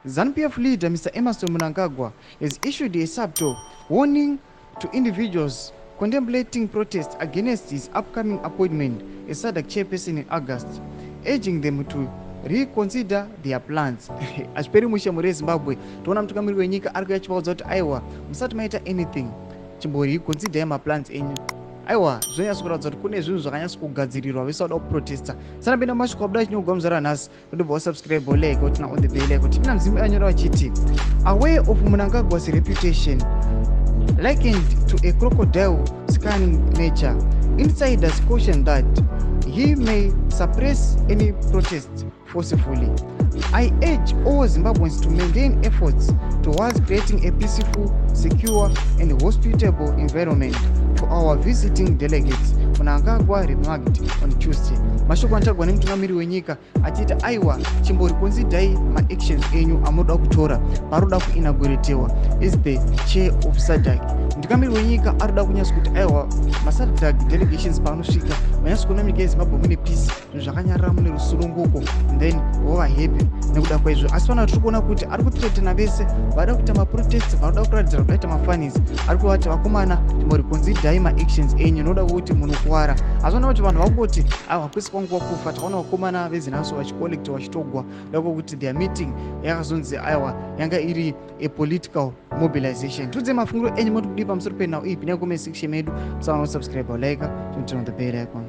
ZANU-PF leader Mr. Emmerson Mnangagwa has issued a subtle warning to individuals contemplating protest against his upcoming appointment as SADC chairperson in August, urging them to reconsider their plans. Hazviperi mushe muri yeZimbabwe. Toona mutungamiri wenyika ari kuya achivaudza kuti aiwa, musati maita anything, chimboreconsiderai maplans enyu. Aiwa, zvinonyatso kuratidza kuti kune zvinhu zvakanyatso kugadzirirwa vese vada kuprotesta. Sanapinda mashoko abuda achinyogwa muzara nhasi, ndobva wasubscribe, like, turn on the bell icon. Tipinda muzimu anyora vachiti, "Aware of Mnangagwa's reputation likened to a crocodile scanning nature, insiders caution that he may suppress any protest forcefully. I urge all Zimbabweans to maintain efforts towards creating a peaceful, secure and hospitable environment for our visiting delegates," Mnangagwa remarked on Tuesday. Mashoko anotaurwa nemutungamiri wenyika achiiti aiwa, chimboreconsiderai maactions enyu amunoda kutora paroda kuinauguratewa as the chair of SADC. Mutungamiri wenyika arikuda kunyatso kuti aiwa, maSADC delegations paanosvika vanyatso kuona munyika yeZimbabwe mune peace, zvinhu zvakanyarara, mune rusununguko, then vova happy nekuda kwaizvo. Asi vana tiri kuona kuti ari kuthreatena vese vada kuita maprotest, vanoda kuratidzira, kudaita mafunnies. Ari kuvati, "Vakomana, chimboreconsiderai maactions enyu noda kuti munokuvara." Asi vana kuti vanhu vakungoti aiwa, kwese kwanguva kufa. Takaona vakomana veZINASU vachicollecta, vachitogwa dakokuti their meeting yakazonzi aiwa, yanga iri a political mobilization. Tiudze mafungiro enyu, moti kudii pamusoro penhau iyi? Pinai comment section medu. Musaona kusubscribe, like, turn on the bell icon.